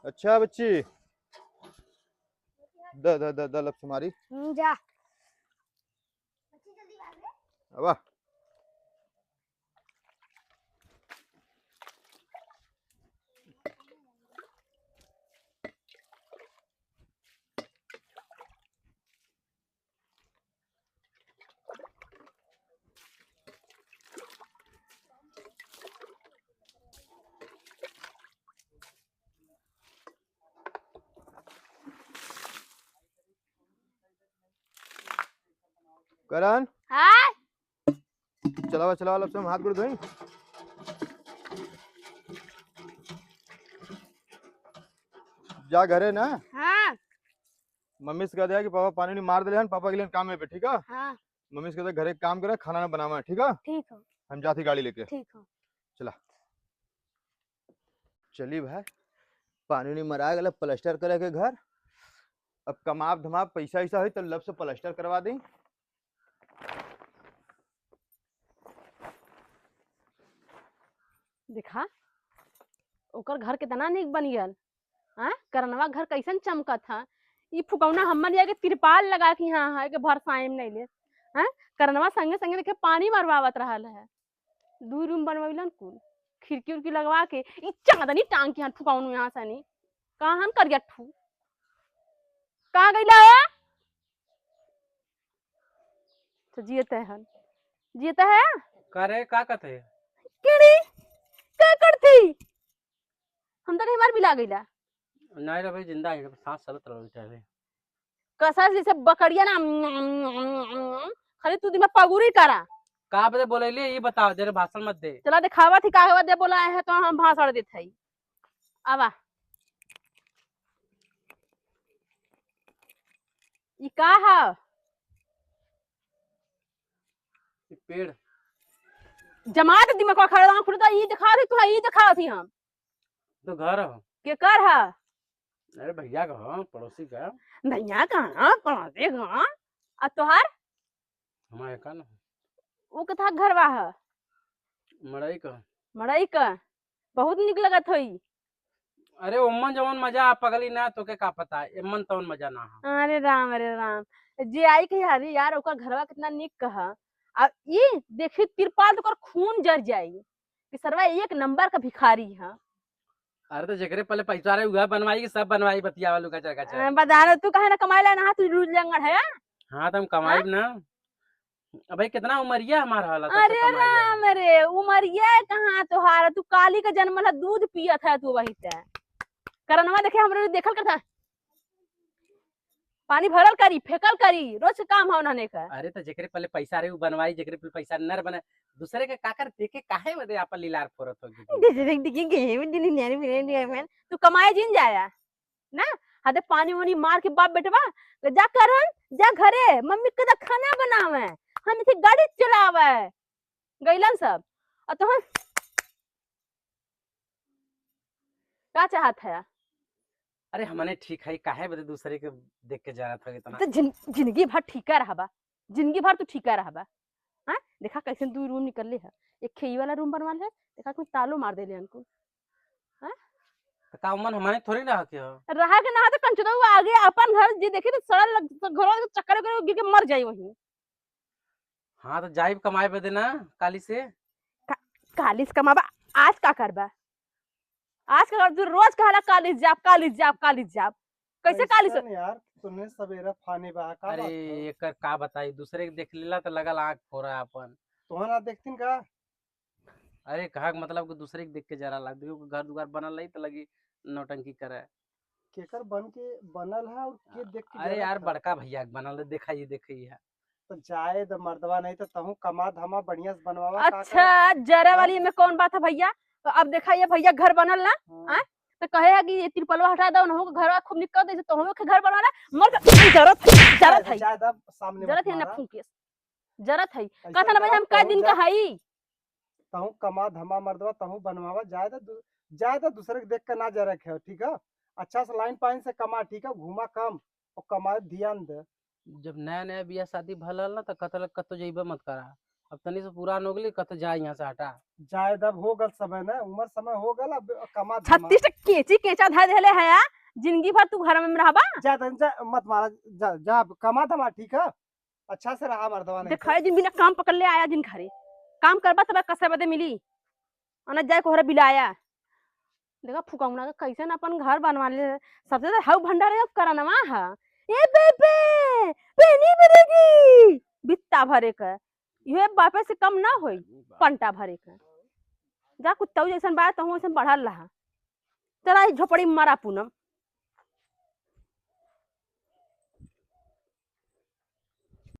अच्छा बच्ची the the the the लप मारी जा अब करण हाँ चलावा चलावा लब से हम हाथ गोड़ धोई। जा घरे ना। हाँ मम्मी से कह दिया कि पापा पानी नहीं मार दिले हन, पापा के लिए काम में पे, ठीक है? हाँ मम्मी से कह दिया घरे काम करे, खाना ना बनावा, ठीक है? ठीक हो, हम जाती गाड़ी लेके। ठीक हो, चला चली भाई। पानी नहीं मरा गया प्लास्टर करे के घर। अब कमाब धमाब पैसा वैसा है तो लब से प्लास्टर करवा दी। देखा ओकर घर कितना निक बन गयल। हाँ करनवा घर कैसन चमकत था। ई फुकौना हमन जाके तिरपाल लगा के यहाँ है के भरसाएम नहीं ले। हाँ करनवा संगे संगे देखे पानी मरवावत रहल है। दू रूम बनवैलन कुल खिड़की उड़की लगवा के ई चांदनी टांग के यहाँ फुकौनू यहाँ सनी कहाँ करिया ठू कहाँ गईला है तो जियते हन जियते है करे का कहते केड़ी का करथी हम तो कहीं मार बिला गईला नहीं रे भाई जिंदा है सांस चलत रहो बेचारे कसा जैसे बकरिया ना खाली तू दिमा पगुरी करा का बदे बोलैले ये बताओ जरे भाषण मत दे। चला दिखावा थी का दे बोला है तो हम भाषण देत हई। आवा ई का है ई पेड़ जमा दे दिमाग को खड़ा खुद तो ई दिखा थी तू ई दिखा थी हम तो घर हो के कर है। अरे भैया का हो पड़ोसी का भैया का पड़ोसी का आ तोहार हमारे का ना वो कथा घरवा है मड़ई का। मड़ई का बहुत निक लगत होई। अरे ओमन जवन मजा पगली ना तोके का पता एमन तवन मजा ना है। अरे राम जे आई के अरे यार ओकर घरवा कितना निक कहा। अब ये देखी तिरपाल तो खून जर जाई कि सरवा एक नंबर का भिखारी है। अरे तो जेकरे पहले पैसा रहे उहा बनवाई कि सब बनवाई बतिया वालू का चरका चर बता रहे तू काहे ना कमाए ला ना तू रूज लंगड़ है। हां तो हम कमाई ना अब भाई कितना उमरिया हमार होला। अरे राम रे उमरिया कहां तोहार तू काली का जन्मल दूध पियत है तू वही ते करनवा देखे हमरे देखल करता पानी भरल करी फेकल करी रोज काम हो नने का। अरे तो जेकरे पहले पैसा रहे उ बनवाई जेकरे पहले पैसा नर बने दूसरे के काकर देखे काहे बदे आपन लीलार फोरत हो देख देख के दिन न्यारी मेरे तू कमाए जिन जाया ना हाथे पानी वानी मार के बाप बेटवा जा करन जा घरे मम्मी कदा खाना बनावे हम इथे गाड़ी चलावे गइलन सब और तो का चाहत है। अरे हमने ठीक है काहे बदे दूसरे के देख के जा रहा था इतना तो जिंदगी भर ठीका रहबा जिंदगी भर तू ठीका रहबा। हां देखा कैसे दू रूम निकलले है एक खेई वाला रूम बनवाल है देखा कोई तालो मार देले हमको। हां तो का मन हमारे थोड़ी रह के हो रहा के ना तो कंचनो आगे अपन घर जे देखी तो सड़ल घर के चक्कर कर गिर के मर जाई वही। हां तो जाइब कमाए बदे ना काली से काली से कमाबा आज का करबा आज का तू रोज कहला कालिज जाब कालिज जाब कालिज जाब कैसे कालिज यार तूने सवेरा फाने बा का। अरे एकर का बताई दूसरे के देख लेला त लगल आंख फोरा अपन तोहरा ना देखतिन का। अरे कहा के मतलब कि दूसरे के देख के जरा लग देखो घर दुआर बनल रही त लगी नौटंकी करे केकर बन के बनल है और के देख के। अरे यार बड़का भैया के बनल देखा ये देखई है तो जाए the मर्दवा नहीं तो तहु कमा धमा बढ़िया से बनवावा। अच्छा जरा वाली में कौन बात है भैया तो अब देखा ये भैया घर बनल ना आ? तो कहे है कि ये तिरपलवा हटा दो नहो घरवा खूब निकल दे तो हम के घर बनवाना मर जरूरत जरूरत है सामने जरूरत है ना फूके जरूरत है कहता ना भाई हम कै दिन का हई तहु कमा धमा मर्दवा तहु बनवावा जाए the दूसरे के देख के ना जरा है ठीक है। अच्छा से लाइन पाइन से कमा ठीक है घुमा कम और कमा ध्यान दे। जब नया नया बियाह शादी भल ना त कतल कतो जइबे मत करा अब तनी से पुरान हो गेली, कत जा यहाँ से हटा। जाए दब हो गल समय ना, उम्र समय हो गल, अब कमा धमा। 36 केची केचा धर देले है आ, जिंदगी भर तू घर में रहबा। जा तन जा, मत मारा, जा जा अब कमा धमा, ठीक है? अच्छा से रहा मर्दवा नहीं देख जिन बिना काम पकड़ ले आया जिन घरे काम करबा तब कसे बदे मिली, अना जाए कोहरा बिलाया। देखा फुकौना का कैसन अपन घर बनवा ले, सबसे ज्यादा हाउ भंडार है करनवा हा। ए बेबे पेनी भरेगी बित्ता भरे का, इहे बापे से कम ना होई पंटा भरे का। जा कुत्ता जैसन बा तहु वैसन बढ़ल रहा, चला ई झोपड़ी में मरा पूनम।